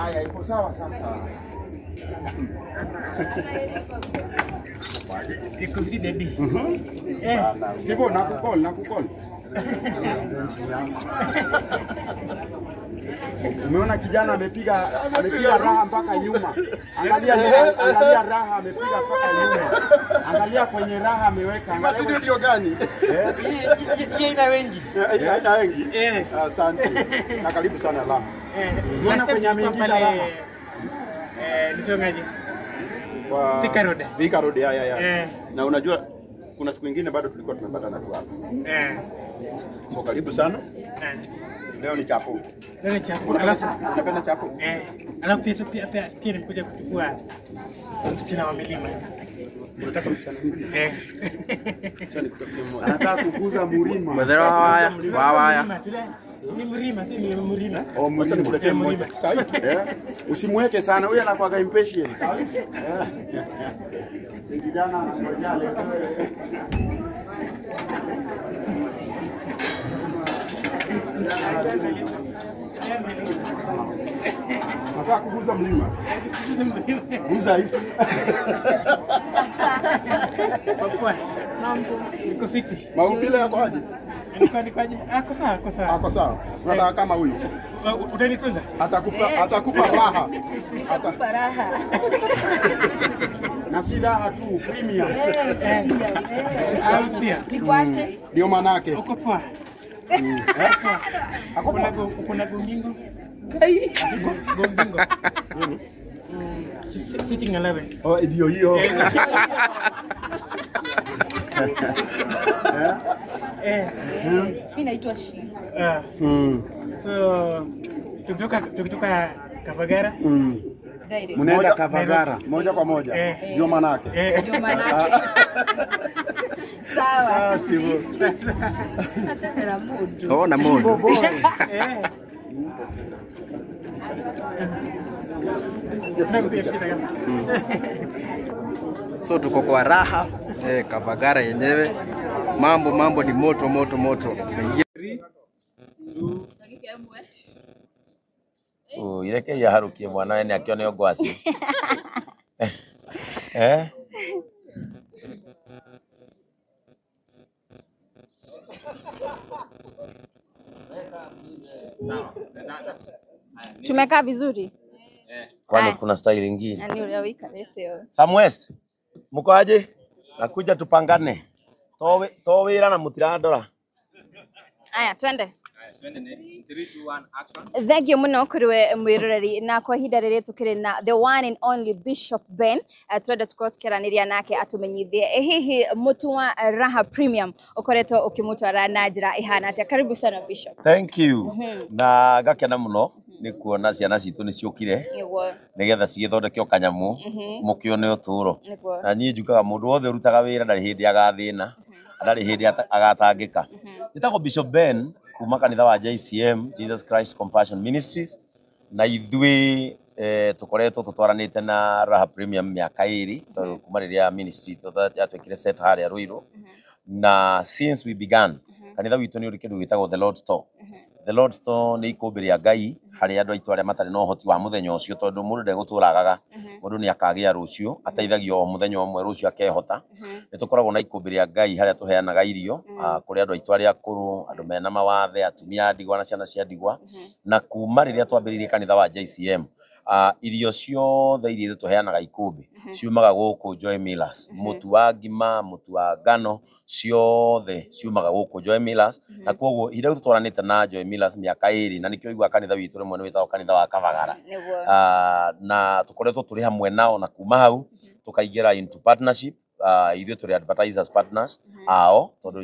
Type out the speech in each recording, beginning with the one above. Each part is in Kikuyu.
Haya, iko sawa sasa. Iko vizuri daddy. Steve, nakukol, nakukol. Umeona kijana amepiga raha mpaka nyuma. Angalia, angalia raha amepiga mpaka nyuma. Angalia kwenye raha ameweka. Angalia ndio gani? Hii ina wengi. Haina wengi. Asante. Na karibu sana la. Umeona kwenye ameingiza raha. Nitongaje? Thika Road. Thika Road, ya. Na unajua kuna siku nyingine bado tulikuwa tumepatana tu hapa. So karibu sana. Leo ni chapo. Leo ni chapo. Alafu unapenda chapo? Alafu pia nimekuja kuchukua msichana wa milima. Unataka msichana wa milima? Acha nikutafutie mmoja. Anataka kukuza mlima. Mwethera waya, waya. Ni mlima, si ni mlima. Oh, mlima. Nikuletee mmoja. Sawa. Usimweke sana, huyu anakuwa impatient. Kijana anangojea leo. Nataka kuguza mlima. Guza hivi. Mambo. Niko fiti. Maumbile yako aje? Niko aje? Ako sawa, ako sawa. Ako sawa. Unataka kama huyu. Utanitunza? Atakupa raha. Atakupa raha. Na si raha tu, premium. Nikuache. Ndio manake. Uko poa. Kuna gombingo? Gombingo. Sitting allowance. Oh, ndio hiyo. Mimi naitwa Shi. So tukitoka Kavagara. Mnaenda Kavagara moja kwa moja. Ndio manake. Ndio manake. Sawa. Steve. Hata na mood. Oh, na mood. So tuko kwa raha Kavagara yenyewe. Mambo ni moto moto moto. 3 2 Oh, ireke ya harukie mwana ene akione ngwasi. Tumekaa vizuri. Kwani kuna style nyingine? Nani uliyoweka leo? Sam West. Mko aje? Nakuja tupangane. To wira na mutirandora. Aya, twende. Twende 3 2 1 action. Thank you muno kuriwe mwiroreri na kwa ihinda rĩrĩ tukĩrĩ na the one and only Bishop Ben. Twende tukorwo tukĩaranĩria nake atumenyithie hihi mũtu wa Raha Premium ũkoretwo ũkĩmũtwara na njĩra ĩhana atĩa. Karibu sana Bishop. Thank you. Na ngakena mũno nĩ kuona ciana citũ nĩ ciũkire nĩgetha cigĩthondeke kanyamu mũkĩone ũtũũro. Na niĩ njugaga mũndũ wothe ũrutaga wĩra ndarĩ hĩndĩ agathĩna, ndarĩ hĩndĩ agatangĩka. Njĩtagwo Bishop Ben kuma kanitha wa JCM, Jesus Christ Compassion Ministries, na ithuĩ tukoretwo tutwaranĩte na Raha Premium mĩaka ĩrĩ tondũ kuma rĩrĩa ministry yatwĩkire set harĩa Ruiru. Na since we began, kanitha witũ nĩ ũrĩ kĩndũ gĩtagwo The Lord's Store. The Lord's Store nĩ ikũmbĩ rĩa Ngai harĩa andũ aitũ arĩa matarĩ na ũhoti wa mũthenya ũcio, tondũ mũndũ ndegũtũra agaga, mũndũ nĩ akagĩa rũciũ, ateithagio o mũthenya ũmwe, rũciũ akehota. Nĩ tũkoragwo na ikũmbĩ rĩa Ngai harĩa tũheanaga irio kũrĩ andũ aitũ arĩa akũrũ, andũ mena mawathe, atumia a ndigwa na ciana cia ndigwa. Na kuma rĩrĩa twambĩrĩirie kanitha wa JCM, irio ciothe iria ithuĩ tũheanaga ikũmbĩ ciumaga gũkũ Joy Millers. Mũtu wa ngima, mũtu wa ngano, ciothe ciumaga gũkũ Joy Millers. Na koguo ihinda rĩu tũtwaranĩte na Joy Millers mĩaka ĩrĩ, na nĩkĩo ũiguaga kanitha witũ rĩmwe nĩ wĩtagwo kanitha wa Kavagara. Na tũkoretwo tũrĩ hamwe nao, na kuma hau tũkaingĩra into partnership. Ithuĩ tũrĩ advertisers partners ao, tondũ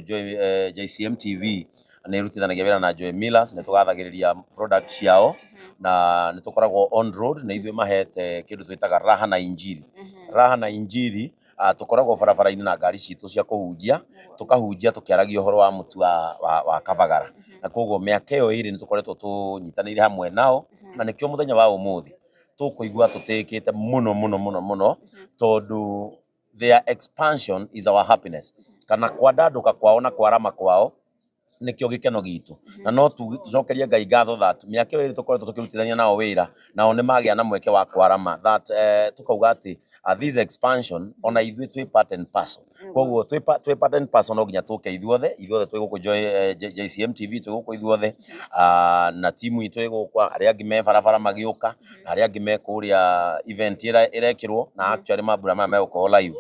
JCM TV nĩ ĩrutithanagia wĩra na Joy Millers, nĩ tũgathagĩrĩria product ciao, na nĩ tũkoragwo on road, na ithuĩ mahete kĩndũ twĩtaga Raha na Injili. Raha na Injili, tũkoragwo barabara-inĩ na ngari citũ cia kũhunjia, tũkahunjia tũkĩaragia ũhoro wa mũtu wa Kavagara. Na koguo mĩaka ĩyo ĩrĩ nĩ tũkoretwo tũnyitanĩire hamwe nao, na nĩkĩo mũthenya wa ũmũthĩ tũkũigua tũtĩkĩte mũno mũno mũno mũno, tondũ their expansion is our happiness. Kana kwandandũka kwao na kwarama kwao Nĩkĩo gĩkeno gitũ na no tũcokerie Ngai ngatho that mĩaka ĩyo ĩrĩ tũkoretwo tũkĩrutithania nao wĩra, nao nĩ magĩa na mweke wa kwarama that tukauga atĩ this expansion ona ithuĩ twĩ part and parcel. Koguo twĩ part and parcel no nginya tũke ithuothe twĩ gũkũ JCM TV twĩ gũkũ ithuothe, na timu itũ ĩ gũkũ, arĩa angĩ me barabara magĩũka na arĩa angĩ me kũrĩa event ĩrekĩrwo, na actually mambura maya megũkorwo live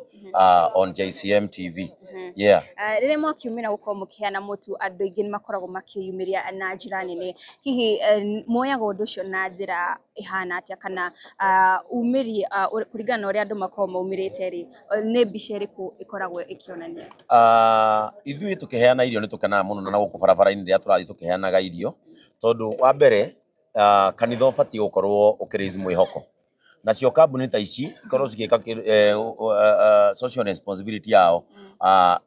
on JCM TV. Yeah. Rĩrĩa mwakiumĩra gũkorwo mũkĩheana mũtu, andũ aingĩ nĩ makoragwo makĩyumĩria na njĩra nene. Hihi moyaga ũndũ ũcio na njĩra ĩhana atĩa, kana umĩri kũringana na ũrĩa andũ makoragwo maumĩrĩte rĩ, nĩ mbica ĩrĩkũ ĩkoragwo ĩkĩonania? Ithuĩ tũkĩheana irio nĩ tũkenaga mũno na gũkũ barabara-inĩ rĩrĩa tũrathiĩ tũkĩheanaga irio, tondũ wa mbere kanitha ũbatiĩ gũkorwo ũkĩraise mwĩhoko, nacio kambuni ta ici ikorwo cigĩka social responsibility yao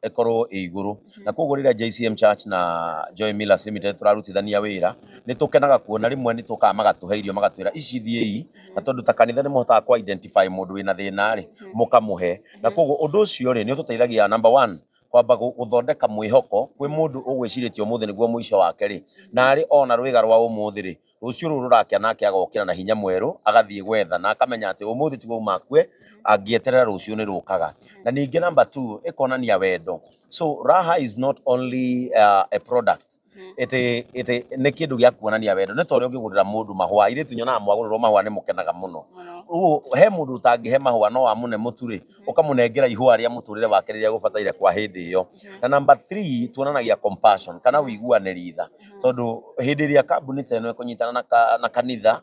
ĩkorwo ĩ igũrũ. Na koguo rĩrĩa JCM Church na Joy Millers Limited tũrarutithania wĩra, nĩ tũkenaga kuona rĩmwe nĩ tũkaga magatũhe irio magatwĩra ici thiĩi, na tondũ ta kanitha nĩ mũhotaga kũ identify mũndũ wĩna thĩna rĩ, mũkamũhe. Na koguo ũndũ ũcio rĩ nĩ ũtũteithagia number one kwamba gũthondeka mwĩhoko kwĩ mũndũ ũgwĩcirĩtie ũmũthĩ nĩguo mũico wake rĩ, na arĩ ona rwĩga rwa ũmũthĩ rĩ, rũciũ rũrũ rũrakĩa nake agokĩra na hinya mwerũ agathiĩ gwetha na akamenya atĩ ũmũthĩ tiguo uma akue, angĩeterera rũciũ nĩ rũkaga. Na ningĩ number two ĩkonania wendo. So Raha is not only a product, it nĩ kĩndũ gĩa kuonania wendo. Nĩ ta ũrĩa ũngĩgũrĩra mũndũ mahũa, airĩtu nyonaga mwagũrĩrwo mahũa nĩ mũkenaga mũno. Ũguo he mũndũ ũtangĩhe mahũa no amũne mũtu rĩ, ũkamũnengera ihũa rĩa mũtũrĩre wake rĩrĩa gũbataire kwa hĩndĩ ĩyo. Na number three tuonanagia compassion kana ũiguanĩri tha, tondũ hĩndĩ ĩrĩa kambuni ta ĩno ĩkũnyitana na kanitha,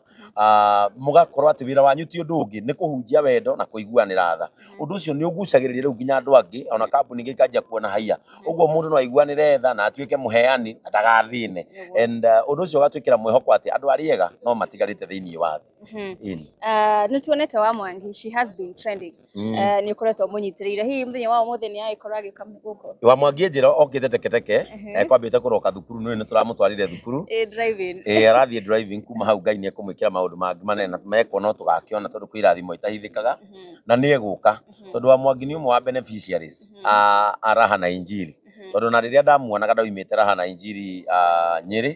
mũgakorwo atĩ wĩra wanyu ti ũndũ ũngĩ nĩ kũhunjia wendo na kũiguanĩra tha. Ũndũ ũcio nĩ ũgucagĩrĩria rĩu nginya andũ angĩ, ona kambuni ingĩ ikanjia kuona haiya ũguo mũndũ no aiguanĩre tha na atuĩke mũheani na ndagathĩne. And ũndũ ũcio ũgatwĩkĩra mwĩhoko atĩ andũ arĩa ega no matigarĩte thĩinĩ wa thĩ. Nĩ tuonete wa Mwangi, she has been trending. Nĩ ũkoretwo mũnyitĩrĩire, hihi mũthenya wa ũmũthĩ nĩ agĩkorwo agĩũka gũkũ? Wa Mwangi njĩra okĩte teketeke, ekwambĩte kũroka thukuru, nĩ tũramũtwarire thukuru. Driving. Arathiĩ driving kuma hau Ngai nĩ ekũmwĩkĩra maũndũ mangĩ manene na mekwo no tũgakĩona tondũ kwĩ irathimo itahithĩkaga, na nĩ egũka tondũ wa Mwangi nĩ ũmwe wa beneficiaries a Raha na Injili. Tondũ na rĩrĩa ndamuonaga ndaumĩte Raha na Injili Nyĩrĩ,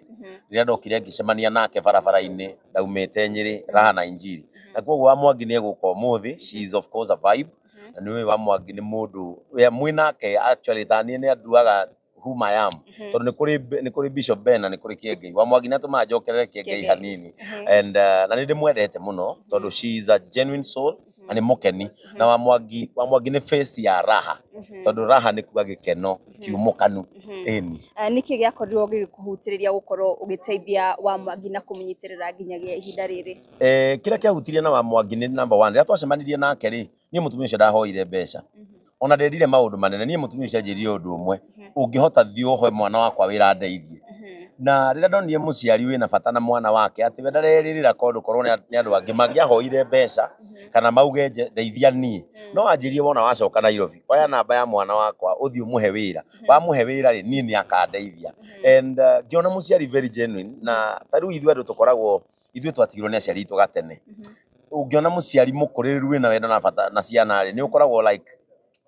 rĩrĩa ndokire ngĩcemania nake barabara-inĩ ndaumĩte Nyĩrĩ Raha na Injili. Na koguo wa Mwangi nĩ egũka ũmũthĩ, she is of course a vibe. Na nĩ wa Mwangi nĩ mũndũ we mwĩ nake actually ta niĩ nĩ anduaga whom I am, tondũ nĩ kũrĩ Bishop Ben na nĩ kũrĩ Kĩengei. Wa Mwangi nĩ atũmaga njokerere Kĩengei hanini. And na nĩ ndĩmwendete mũno tondũ she is a genuine soul na nĩ mũkeni. Na wa Mwangi nĩ face ya Raha, tondũ Raha nĩ kuga gĩkeno kiumũkanu. Ĩni. Nĩkĩ gĩakorirwo gĩgĩkũhutĩrĩria gũkorwo ũgĩteithia wa Mwangi na kũmũnyitĩrĩra nginyagia ihinda rĩrĩ? Kĩrĩa kĩahutirie na wa Mwangi nĩ number one, rĩrĩa twacemanirie nake rĩ, niĩ mũtumia ũcio ndahoire mbeca. Ona nderire maũndũ manene, niĩ mũtumia ũcio anjĩrire ũndũ ũmwe, ũngĩhota thiĩ ũhe mwana wakwa wĩra ndeithie. Na rĩrĩa ndonire mũciari wĩna bata na mwana wake atĩ we ndarerĩrĩra kondũ korwo nĩ andũ angĩ mangĩahoire mbeca kana mauge ndeithia niĩ, no anjĩrie wona wacoka Nairobi oya namba ya mwana wakwa ũthiĩ ũmũhe wĩra, wamũhe wĩra rĩ niĩ nĩ akandeithia. And ngĩona mũciari very genuine, na ta rĩu ithuĩ andũ tũkoragwo ithuĩ twatigirwo nĩ aciari aitũ gatene. Ũngĩona mũciari mũkũrĩrĩru wĩna wendo na bata na ciana rĩ, nĩ ũkoragwo like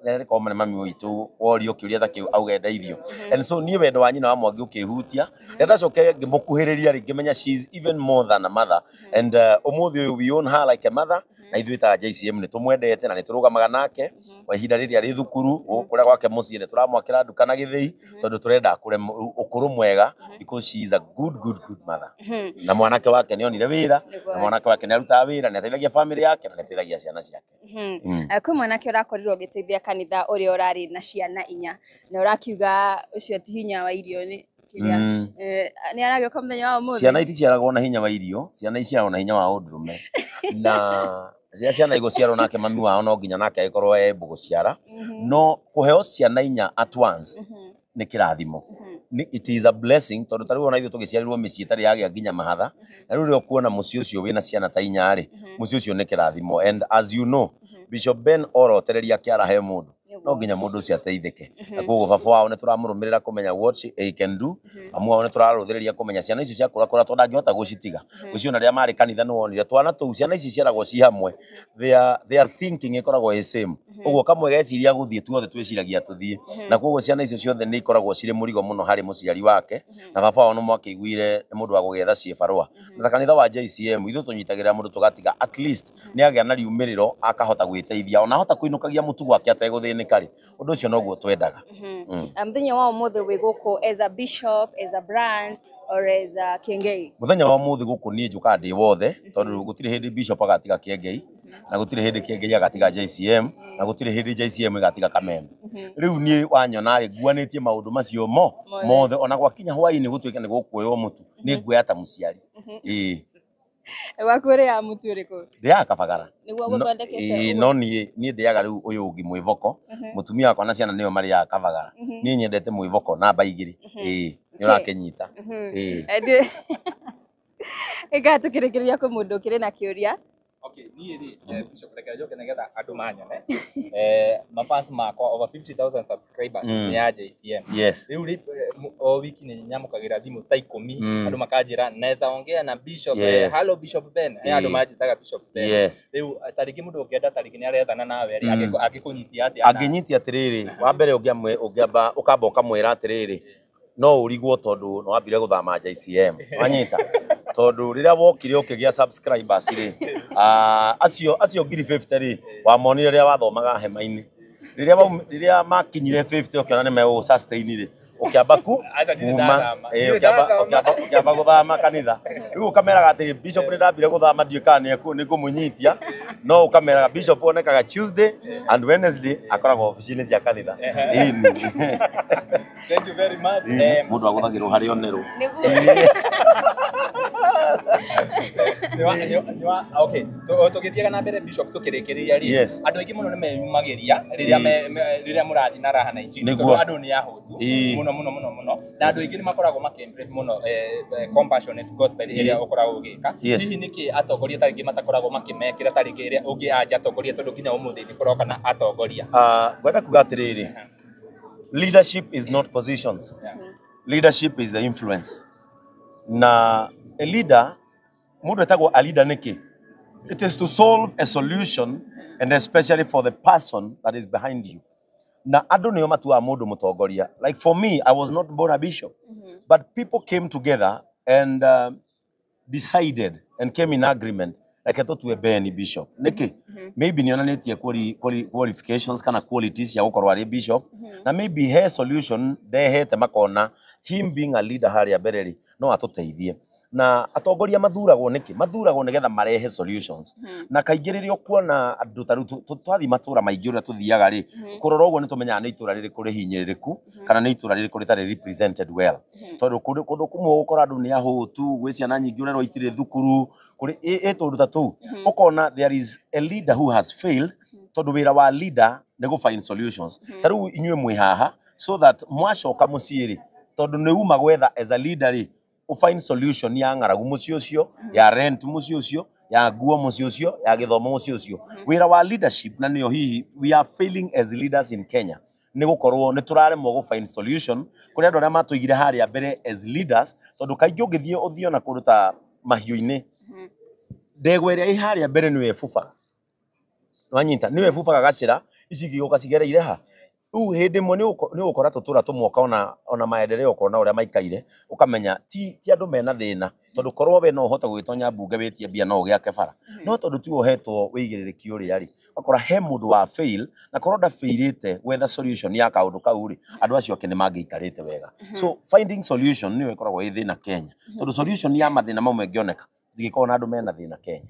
rĩrĩa nĩ mami witũ worio kĩũria ta kĩu auge ndeithio. And so niĩ wendo wa nyina wa Mwangi ũkĩhutia, rĩrĩa ndacokire ngĩmũkuhĩrĩria rĩ, ngĩmenya she is even more than a mother. And ũmũthĩ ũyũ we own her like a mother, na ithuĩ ta JCM nĩ tũmwendete na nĩ tũrũgamaga nake kwa ihinda rĩrĩa arĩ thukuru kũrĩa gwake mũciĩ nĩ tũramwakĩra nduka na gĩthĩi tondũ tũrenda akũre ũkũrũ mwega because she is a good good good mother. Na mwanake wake nĩ onire wĩra, na mwanake wake nĩ arutaga wĩra, nĩ ateithagia family yake na nĩ ateithagia ciana ciake. Kwĩ mwanake ũrakorirwo ũgĩteithia kanitha ũrĩa ũrarĩ na ciana inya na ũrakiuga ũcio ti hinya wa irio nĩ kĩrĩa nĩ aragĩũka mũthenya wa ũmũthĩ. Ciana iticiaragwo na hinya wa irio, ciana iciaragwo na hinya wa ũndũrũme. Na rĩrĩa ciana igũciarwo nake mami wao no nginya nake agĩkorwo e gũciara, no kũheo ciana inya at once nĩ kĩrathimo. It is a blessing tondũ ta rĩu ona ithuĩ tũgĩciarirwo mĩciĩ ĩtarĩ yagĩa nginya mahatha, na rĩu rĩrĩa ũkuona mũciĩ ũcio wĩna ciana ta inya rĩ, mũciĩ ũcio nĩ kĩrathimo. And as you know, Bishop Ben orotereria kĩara he mũndũ No nginya mũndũ ũcio ateithĩke. Na koguo baba wao nĩ tũramũrũmĩrĩra kũmenya what he can do. Mamu wao nĩ tũrarũthĩrĩria kũmenya ciana icio ciakũra kũra tondũ ndangĩhota gũcitiga. Gũciona rĩrĩa marĩ kanitha nĩ wonire twana tũu ciana ici ciaragwo ci hamwe. Their thinking ĩkoragwo ĩ same. Ũguo kamwe geciria gũthiĩ tuothe twĩciragia tũthiĩ. Na koguo ciana icio ciothe nĩ ikoragwo cirĩ mũrigo mũno harĩ mũciari wake. Na baba wao nĩ mwakĩiguire nĩ mũndũ wa gũgĩetha ciĩbarũa. Na kanitha wa JCM ithuĩ tũnyitagĩrĩra mũndũ tũgatiga at least nĩ agĩa na riumĩrĩro akahota gwĩteithia ona ahota kũinũkagia mũtu gwake ategũthĩnĩka rĩ, ũndũ ũcio noguo twendaga. Mũthenya wa ũmũthĩ wĩ gũkũ as a bishop, as a brand or as a Kiengei? Mũthenya wa ũmũthĩ gũkũ niĩ njũkaga ndĩ wothe tondũ gũtirĩ hĩndĩ bishop agatiga Kiengei na gũtirĩ hĩndĩ Kiengei agatiga JCM na gũtirĩ hĩndĩ JCM ĩgatiga Kameme. Rĩu niĩ wanyona rĩ nguanĩtie maũndũ macio mothe ona gwakinya hwaĩ-inĩ gũtuĩke nĩ gũkuoywo mũtu nĩ nguoya ta mũciari. Ĩĩ. Waku ũrĩaga mũtu ũrĩkũ? Ndĩaga kabagara. Nĩguo gũthondekete ũguo? No niĩ ndĩaga rĩu ũyũ ũngĩ mwĩvoko. Mũtumia wakwa na ciana nĩo marĩaga kabagara. Niĩ nyendete mwĩvoko namba 2. Ĩĩ, nĩ ũrakĩnyita. Ĩĩ. Ĩka tũkĩrĩkĩrĩria kwĩ mũndũ ũkĩrĩ na kĩũria. Okay, niĩ rĩ, Bishop reke njoke nĩgetha andũ manyone. Mafans makwa over 50,000 subscribers nĩ ya JCM. Yes. Rĩu rĩ o wiki nĩ nyamũkagĩra thimũ ta 10 andũ makanjĩra naweza ongea na Bishop. Yes. Hello Bishop Ben. Andũ manjĩtaga Bishop Ben. Yes. Rĩu tarĩngĩ mũndũ ũngĩenda tarĩngĩ nĩ arethana nawe rĩ, angĩkũnyitia atĩa? Angĩnyitia atĩrĩrĩ, wa mbere ũngĩamba ũkamba ũkamwĩra atĩrĩrĩ, no ũrigwo tondũ nĩ wambire gũthama JCM. Wanyita? Tondũ rĩrĩa wokire ũkĩgĩa subscribers rĩ, acio 50,000 rĩ, wamonire rĩrĩa wathomaga hema-inĩ. Rĩrĩa makinyire 50 ũkĩona nĩ megũ sustain rĩ, ũkĩamba kuma, ũkĩamba gũthama kanitha. Rĩu ũkameraga atĩrĩ, Bishop nĩ ndambire gũthama ndiũĩ kana nĩ ngũmũnyitia, no ũkameraga Bishop onekaga Tuesday and Wednesday akoragwo obici-inĩ cia kanitha. Thank you very much. Mũndũ agũthagĩrwo harĩa onerwo. Okay, tũgĩthiaga na mbere Bishop tũkĩrĩkĩrĩria rĩ, andũ aingĩ mũno nĩ meyumagĩria rĩrĩa mũrathiĩ na Raha na Injili tondũ andũ nĩ ahũtu mũno mũno mũno mũno na andũ aingĩ nĩ makoragwo makĩ embrace mũno compassionate gospel ĩrĩa ũkoragwo ũgĩka. Hihi nĩkĩ atongoria tarĩngĩ matakoragwo makĩmekĩra tarĩngĩ ĩrĩa ũngĩ anja atongoria tondũ nginya ũmũthĩ nĩ kũroka na atongoria? Ngwenda kuga atĩrĩrĩ, leadership is not positions. Leadership is the influence. Na a leader, mũndũ etagwo a leader nĩkĩ? It is to solve a solution and especially for the person that is behind you. Na andũ nĩo matuaga mũndũ mũtongoria. Like for me, I was not born a bishop. But people came together and decided and came in agreement. Reke tũtue Ben bishop. Nĩkĩ? Maybe nĩonanĩtie qualifications kana qualities cia gũkorwo arĩ bishop. Na maybe he solution ndehete makona him being a leader harĩa mbere rĩ, no atũteithie. Na atongoria mathuragwo nĩkĩ? Mathuragwo nĩgetha marehe solutions. Na kaingĩ rĩrĩa ũkuona andũ ta rĩu twathiĩ matũra maingĩ ũrĩa tũthiaga rĩ, kũrora ũguo nĩ tũmenyaga nĩ itũra rĩrĩkũ rĩhinyĩrĩrĩku kana nĩ itũra rĩrĩkũ rĩtarĩ represented well. Tondũ kũndũ kũmwe ũgũkora andũ nĩ ahũtu, gwĩ ciana nyingĩ ũrerwo itirĩ thukuru, kũrĩ ĩ tũndũ ta tũu. Ũkona there is a leader who has failed tondũ wĩra wa leader nĩ gũ find solutions. Ta rĩu inyuĩ mwĩ haha so that mwacoka mũciĩ rĩ, tondũ nĩ uma gwetha as a leader rĩ, find solution ya ng'aragu mũciĩ ũcio, ya rent mũciĩ ũcio, ya nguo mũciĩ ũcio, ya gĩthomo mũciĩ ũcio. Wĩra wa leadership na nĩyo hihi we are failing as leaders in Kenya nĩ gũkorwo nĩ tũraremwo gũ find solution kũrĩ andũ arĩa matũigire harĩa mbere as leaders, tondũ kaingĩ ũngĩthiĩ ũthiĩ ona kũndũ ta mahiũ-inĩ, ndegwa ĩrĩa ĩ harĩa mbere nĩyo ĩbubaga. Wanyita, nĩyo ĩbubaga gacĩra, ici ingĩ igũka cigereire ha. Rĩu hĩndĩ ĩmwe nĩ ũgũkora tũtũra tũmwe ũkona ona maendeleo ũkona ũrĩa maikaire, ũkamenya ti andũ mena thĩna, tondũ korwo we no ũhote gũgĩtonya mbunge wĩtie mbia no ũgĩake bara. No tondũ tiwe ũhetwo wĩigĩrĩrĩki ũrĩa rĩ, ũgakora he mũndũ wa fail, na korwo ndafailĩte gwetha solution ya kaũndũ kau rĩ, andũ acio ake nĩ mangĩikarĩte wega. So finding solution nĩyo ĩkoragwo ĩ thĩna Kenya, tondũ solution ya mathĩna mau ĩngĩoneka, ndingĩkorwo na andũ mena thĩna Kenya.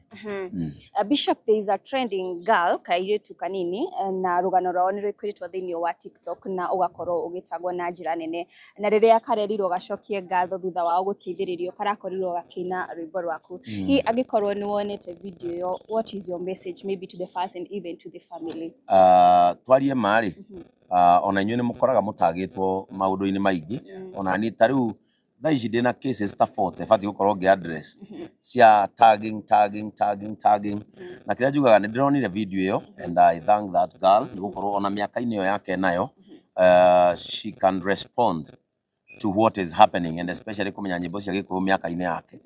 Bishop, there is a trending girl kairĩtu kanini na rũgano rwao nĩ rwĩkĩrĩtwo thĩinĩ wa TikTok na ũgakorwo ũgĩtagwo na njĩra nene, na rĩrĩa karerirwo gacokie ngatho thutha wao gũteithĩrĩrio karakorirwo gakĩina rwĩmbo rwaku. Hihi angĩkorwo nĩ wonete video ĩyo, what is your message maybe to the fans and even to the family? Twarie ma rĩ, ona inyuĩ nĩ mũkoraga mũtagĩtwo maũndũ-inĩ maingĩ. Ona niĩ ta rĩu Thaa ici ndĩna cases ta 40 batiĩ gũkorwo ngĩ address cia tagging tagging tagging tagging. Na kĩrĩa njugaga nĩ ndĩronire video ĩyo and I thank that girl nĩ gũkorwo ona mĩaka-inĩ ĩyo yake nayo, she can respond to what is happening and especially kũmenya nyĩmbo cia Gĩkũyũ mĩaka-inĩ yake.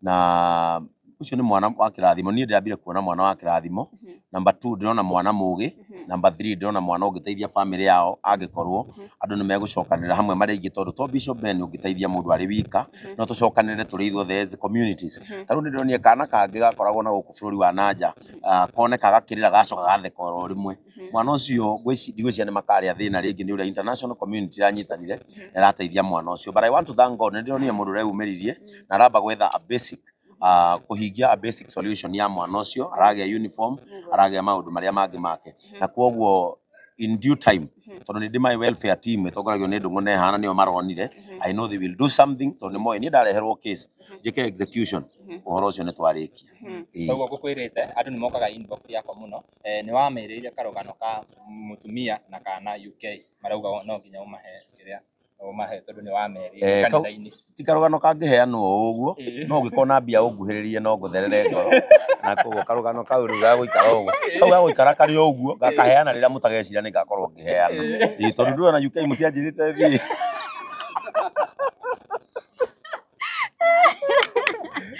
Na ucio nĩ mwana wa kĩrathimo. Niĩ ndĩrambire kuona mwana wa kĩrathimo. Number 2 ndĩrona mwana mũgĩ. Number 3 ndĩrona mwana ũngĩteithia family yao angĩkorwo andũ nĩ megũcokanĩrĩra hamwe marĩ aingĩ, tondũ to Bishop Ben ũngĩteithia mũndũ arĩ wika, no tũcokanĩrĩre tũrĩ ithuothe as communities. Ta rĩu nĩ ndĩronire kana kangĩ gakoragwo na gũkũ bũrũri wa nanja, koneka gakĩrĩra gacoka gatheka oro rĩmwe. Mwana ũcio ndigwĩciria nĩ makarĩa thĩna rĩngĩ nĩ ũrĩa international community iranyitanire na ĩrateithia mwana ũcio. But I want to thank God, nĩ ndĩronire mũndũ ũreyumĩririe na aramba gwetha a basic kũhingia a basic solution ya mwana ũcio, aragĩa uniform, aragĩa maũndũ marĩa mangĩ make. Na kwoguo in due time, tondũ nĩ ndĩ my welfare team ĩtongoragio nĩ Ndũng'ũ na Ehana nĩo maronire, I know they will do something, tondũ nĩ moĩ niĩ ndareherwo case njĩke execution, ũhoro ũcio nĩ twarĩkia. Koguo ngũkwĩrĩte andũ nĩ mokaga inbox yakwa mũno, nĩ wamerĩire karũgano ka mũtumia na kana UK marauga no nginya ũmahe kĩrĩa ũmahe tondũ nĩ wamerĩire kanitha-inĩ. Ti karũgano kangĩheanwo o ũguo, no ũngĩkorwo na mbia ũnguhĩrĩrie no ngũtherere ngoro. Na koguo karũgano kau rĩu gagũikara ũguo, kau gagũikara karĩ o ũguo, gakaheana rĩrĩa mũtageciria nĩ ngakorwo ngĩheana. Ĩĩ, tondũ ndũrona UK mũtianjĩrĩte thiĩ.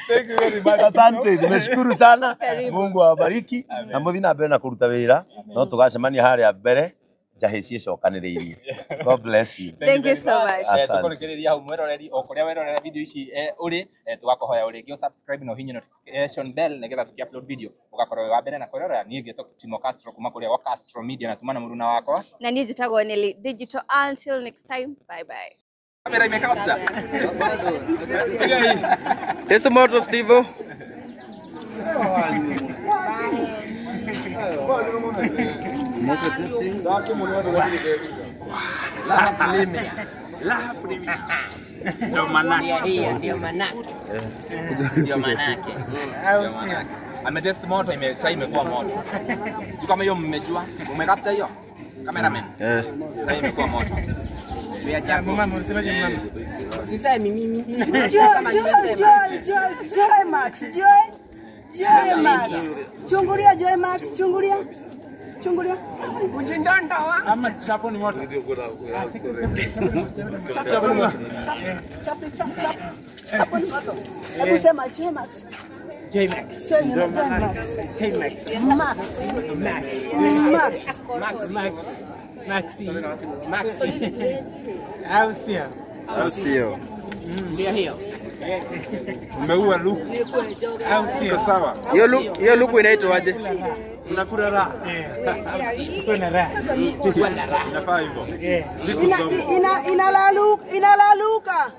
Thank you very much. Asante, nimeshukuru sana. Mungu awabariki na muthi na mbere na kũruta wĩra. No tũgacemania harĩa mbere njahĩ ciĩcokanĩrĩirie. God bless you. Thank you so much. Tũkũrĩkĩrĩria hau mwĩroreri o kũrĩa werorera video ici ũrĩ, tũgakũhoya ũrĩngĩ subscribe na ũhihinye notification bell nĩgetha tũkĩ upload video ũgakorwo wĩ wa mbere na kwĩrorera. Niĩ ngĩtwo Timo Castro kuma kũrĩa gwa Castro Media na tuma na mũruna wakwa na niĩ njĩtagwo Nelly Digital. Until next time, bye bye. Kamera imekapta. Test moto Steve. Moto testing. Raha Premium. Ndio manake. Hiyo ndio manake. Ndio manake. Ametest moto, chai imekuwa moto. Sio kama hiyo mmejua. Umekapta hiyo? Cameraman. Chai imekuwa moto. Mama, unasemaje mama? Sisemi mimi. Joy Max, Joy Max. Chungulia Joy Max, chungulia. Chungulia. Ujindondoa. Ama chapo ni moto. Chapo ni moto. Chapo ni moto. Hebu sema Joy Max. J Max. Joy Max. J Max. Max. Max. Max. Max. Max. Maxi. Maxi. Au sio? Au sio? Ndio hiyo. Umeua luku. Au sio? Sawa. Hiyo luku inaitwaje? Unakula raha. Kuna raha. Kuna raha. Inafaa hivyo. Inalaluka.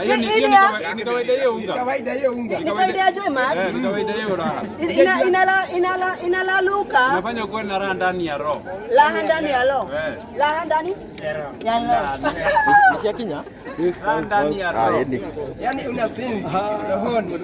Hiyo ni kawaida hiyo unga. Kawaida hiyo unga. Ni kawaida ya Joy Max. Ni kawaida hiyo raha. Inalaluka. Unafanya kuwa na raha ndani ya roho. Raha ndani ya roho. Raha ndani ya roho. Nishakinya? Raha ndani ya roho. Yaani unasinzi rohoni.